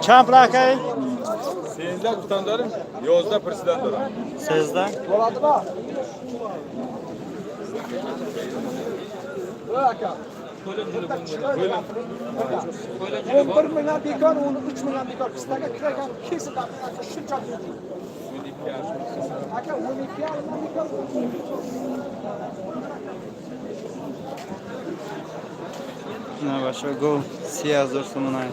Чанд пул, акай? 13 гуфтан дорем, 11 пурсидан дорам. 13. 11 mingdan bekor, 13 mingdan bekor. Pistaga kirgan kesib shuncha. Aka, 12,5 mingdan bekor. На баша гов 30 000 сомонай.